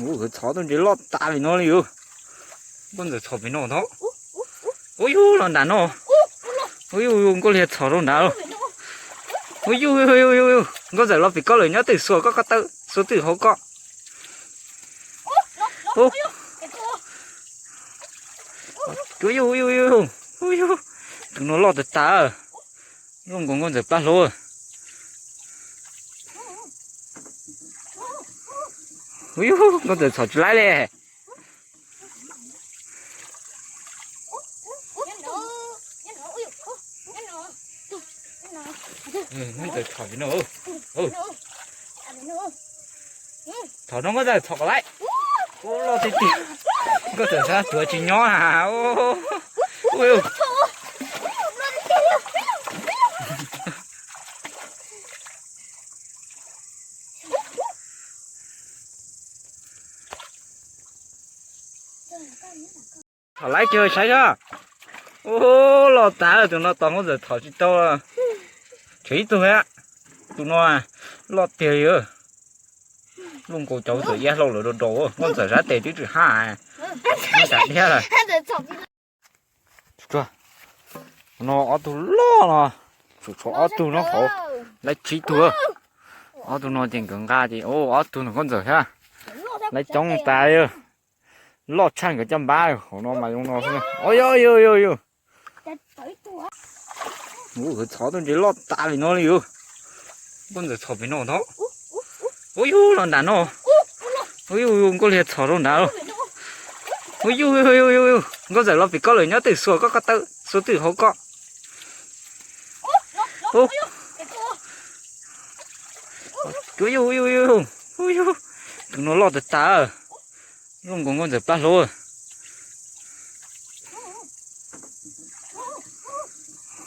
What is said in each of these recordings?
Ua txhom tus ntses loj tas li no li os. Nkauj ntxawm txhom pem no tod. Ua yug los nram no. Ua yug, nkauj liag txhom rau nrad. Ua yug, nkauj ntxawm los pem koj lawm, nyob twm xuas koj ko taw, xuas twm hauv koj. Ua yug, ua yug, ua yug, tus no loj tas tas. Zoo nkaus nkauj ntxawm plab hluav. Ua yug, nkauj ntxawm txhom tsis laib li. Nkauj ntxawm txhom tsis no. Txhom no, nkauj ntxawm txhom kom laib. Ua loj tiag tiag. Nkauj ntxawm xav tuav tsis nyob na. Ua yug. Txhom laib kiag saib seb. Ua loj tas, tus no tos nkauj ntxawm txhom tsis tau. Tshuav ib tug thiab. Tus no loj tiag li. Zoo nkaus cov ntxawm iab hlau lawm rau rau, nkauj ntxawm sab tes twb tsis haj. Nyob tas diab lawm. No ob tug loj no, tshuav tshuav ob tug no hauv, laib tsib tug. Ob tug no ces nkawd nqa ces ob tug ntawm nkauj ntxawm thiab. Laib coob tas li. Loj tshaj nkawd caj npab hauv no mas zoo no xwb. Ua yug, yug, yug, yug. Ua txhom tus ntses loj tas li no li os. Nkauj ntxawm txhom pem no tod. Ua yug los nram no. Ua yug, nkauj liag txhom rau nrad. Ua yug, yug, yug, nkauj ntxawm los pem koj lawm, nyob twm xuas koj ko taw, xuas twm hauv koj. Ua yug, yug, yug, ua yug, tus no loj tas tas. Zoo nkaus nkauj ntxawm plab hluav.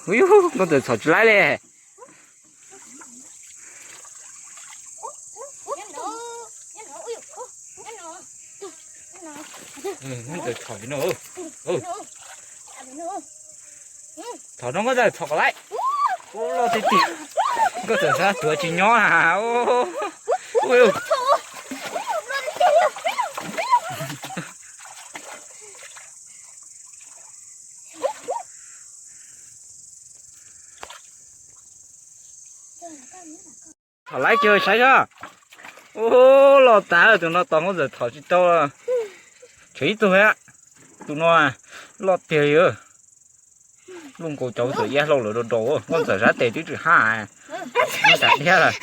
Ua yug, nkauj ntxawm txhom tsis laib li. Nkauj ntxawm txhom tsis no. Txhom no, nkauj ntxawm txhom kom laib. Ua loj tiag tiag. Nkauj ntxawm xav tuav tsis nyob na. Ua yug. Txhom laib kiag saib seb. Ua loj tas, tus no tos nkauj ntxawm txhom tsis tau. Tshuav ib tug thiab. Tus no loj tiag li. Zoo nkaus cov ntxawm iab hlau lawm rau rau, nkauj ntxawm sab tes twb tsis haj. Nyob tas diab lawm.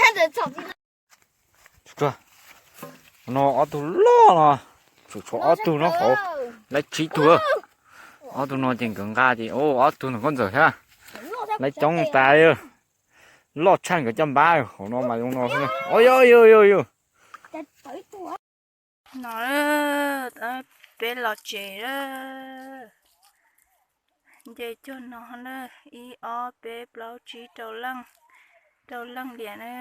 No ob tug loj no, tshuav tshuav ob tug no hauv, laib tsib tug. Ob tug no ces nkawd nqa ces ob tug ntawm nkauj ntxawm thiab. Laib coob tas li. Loj tshaj nkawd caj npab hauv no mas zoo no xwb. Ua yug, yug, yug, yug. No, peb los tsev lawm. Nce cuag no na, ib ob peb plaub tsib rau leej, rau leej liam na.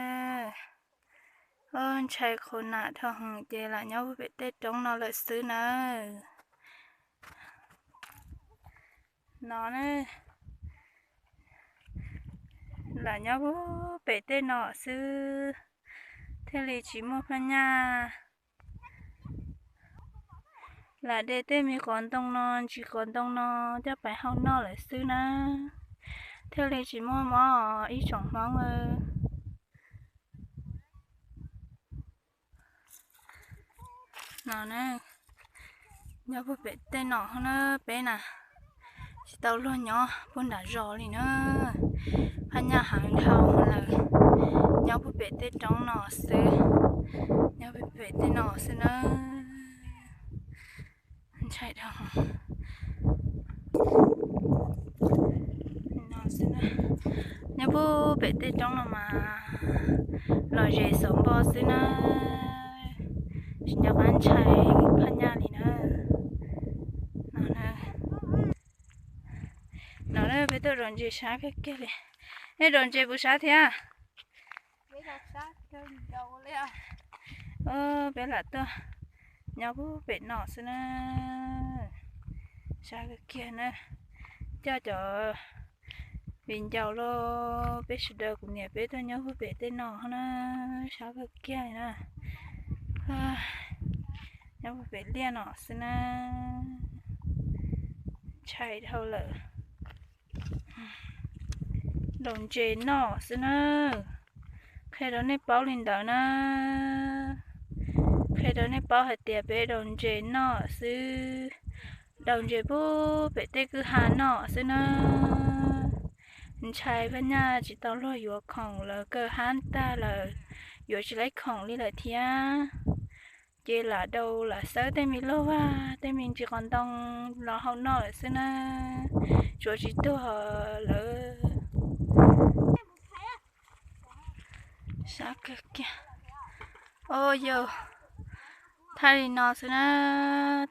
Ntshai qhua nam dhau heev ces lam nyob puag pem tej roob no lawm xwb na. No na, lam nyob puag pem tej no xwb, thiaj li tsis muaj phaj nyaj. Lam de tej me qos ntoo no, ntsis qos ntoo no coj pais hau noj lawm xwb na, thiaj li tsis muaj mob ib tsoom Hmoob. No na, nyob puag pem tej no na peb na, tsis tau luag nyob puag nram zos li na. Phaj nyaj heev dhau lawm, nyob puag pem tej roob no xwb, nyob puag pem tej no xwb na. Ntshai dhau. No xwb na, nyob puag pem tej roob no mas lom zem xov npo xwb na, tsis nco qab ntshai phaj nyaj li na. No na, no na, peb tuaj zov ntses sab kawg kiag li. Nej zov ntses puas sab thiab? Peb lam tuaj nyob puag pem no xwb na. Sab kawg kiag na, coj cov viv ncaus los peb sawv daws kuv niam peb tuaj nyob puag pem tej no na, sab kawg kiag li na. Nyob puag pem liaj no xwb na. Ntshai dhau lawm. Daus ntses noj xwb na. Qhia rau nej paub li ntawd na. Qhia rau nej paub hais tias peb daus ntses noj xwb. Daus ntses puag pem tej kwj ha noj xwb na. Ntshai Phaj Nyaj tsis tau luag yuav khoom lawv kaw hab tag lawm, yuav tsis laib khoom li lawm thiab. Ces lam daus lam xawb tej me luag vaj tej me ntsis qos ntoo los hau noj lawm xwb na. Tsuav tsis tuag lawm. Sab kawg kiag. Au yau, thaij li no xwb na.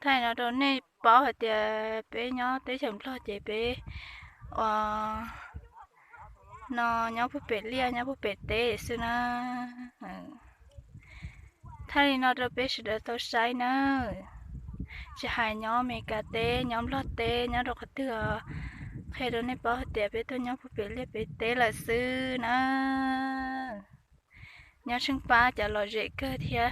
Thaij li no rau nej paub hais tias peb nyob teb chaws Nplog ces peb ua no nyob puag pem liaj nyob puag pem teb xwb na. Thaij li no rau peb sawv daws tau saib nawb. Tsis hais nyob Amelikas teb, nyob Nplog teb, nyob rau qhov twg, qhia rau nej paub hais tias peb tuaj nyob puag pem liaj pem teb lawm xwb na. Nyob tsheej pab cov lom zem kawg thiab.